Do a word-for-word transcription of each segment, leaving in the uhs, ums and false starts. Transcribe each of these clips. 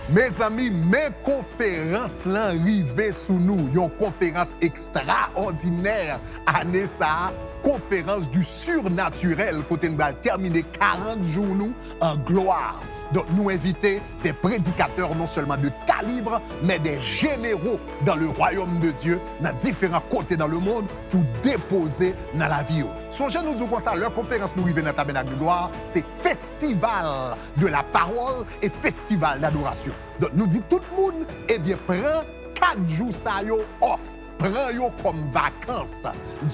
Mezanmi, men konferans lan rive sou nou, yon konferans ekstraòdinè ane sa a, Conférence du Surnaturel, kote n pral tèmine karant jou nou an glwa. Donk, nou envite des prédicateurs non seulement de calibre, mais des généraux dans le royaume de Dieu, nan diferan kote dans le monde, pou depoze nan lavi yo. Sonje nou di w konsa, lè konferans nou rive nan Tabènak de Glwa, se festival de la parole et festival d'adoration. Donk, nou di tout moun, ebyen, pran kat jou sa yo off. Pran yo kòm vakans.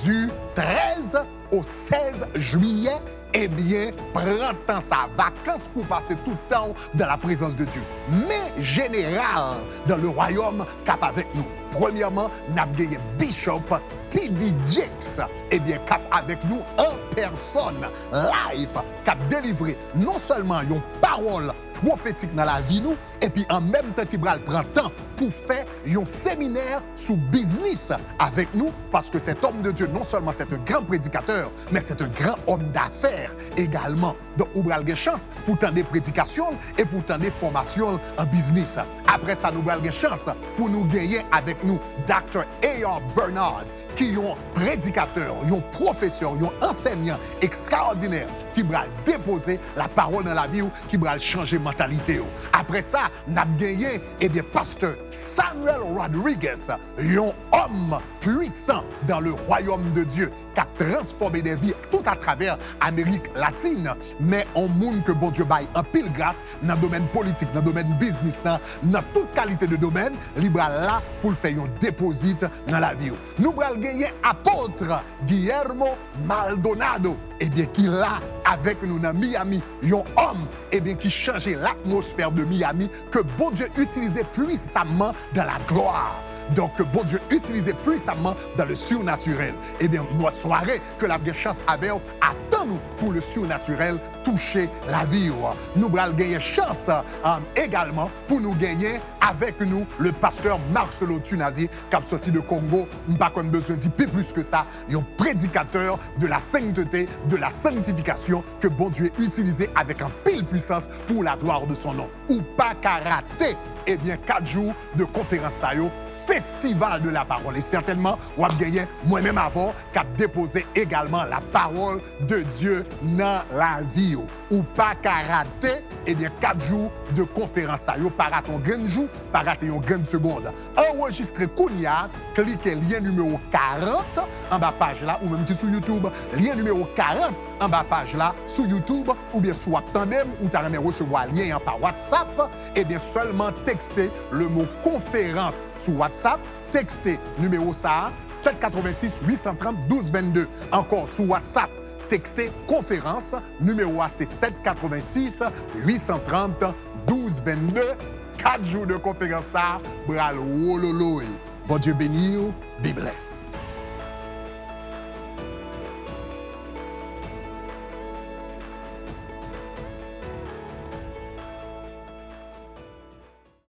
Du treize au seize juillet, ebyen, pran tan sa, vakans pou pase tout tan w dans la présence de Dieu. Men jeneral dans le royaume k ap avèk nou. Premyèman, n ap genyen Bishop T D Jakes, ebyen, k ap avèk nou an pèsòn, live, k ap delivre non sèlman yon pawòl pwofetik nan lavi nou, epi an menm tan ki pral pran tan pou fè yon seminè sou biznis avèk nou, paske cet homme de Dieu, non seulement c'est un grand prédicateur, mais c'est un grand homme d'affaires également. Donk, ou pral gen chans pou tande predikasyon l e pou tande fòmasyon l an biznis. Apre sa, nou pral gen chans pou nou genyen avèk nou Doctor A R Bernard, ki yon predikatè, yon pwofesè, yon ansèyan ekstraòdinè ki pral depoze la pawòl nan lavi w, ki pral chanje mantalite w. Apre sa, n ap genyen, ebyen, pastè Samuel Rodriguez, yon homme puissant dans le royaume de Dieu, k ap transfòme des vies tout à travers Amérique latine, men yon moun ke Bondye bay anpil gras nan domèn politik, nan domèn biznis lan, nan tout kalite de domèn, li pral la pou l fè yon depozit nan lavi w. Nou pral genyen apot Guillermo Maldonado, ebyen, ki la avèk nou nan Miami, yon homme, ebyen, ki chanje l'atmosphère de Miami, ke Bondye itilize puissamment dans la gloire. Donk, ke Bondye itilize puissamment dans le surnaturel. Ebyen, mwen sware ke l ap gen chans avè w, atann ou pou le surnaturel touche lavi w. Nou pral genyen chans, um, egalman pou nou genyen avèk nou le pasteur Marcelo Tunazi, k ap sòti de Kongo. M pa kwè m bezwen di pi plis ke sa, yon predikatè de la sainteté, de la sanctification, ke Bondye itilize avèk anpil pwisans pour la gloire de son nom. Ou pa ka rate, ebyen, kat jou de konferans sa yo, Festival de la Parole. E sètènman, w ap genyen mwen menm avè w k ap depoze egalman la parole de Dieu nan lavi w. Ou pa ka rate, ebyen, kat jou de konferans sa yo, pa rate yon grenn jou, pa rate yon grenn segond. Anrejistre kounye a, klike lyen nimewo karant anba paj la, ou menm ki sou YouTube, lyen nimewo karant anba paj la sou YouTube, oubyen si w ap tande m, ou ta renmen resevwa lyen an pa WhatsApp, ebyen, sèlman tekste le mot conférence sou WhatsApp, tekste nimewo sa a, sept quatre-vingt-six huit cent trente douze vingt-deux. Ankò, sou WhatsApp, tekste conférence, nimewo a se sept quatre-vingt-six huit cent trente douze vingt-deux. Kat jou de konferans sa a pral wololoy. Bondye beni w, be blessed.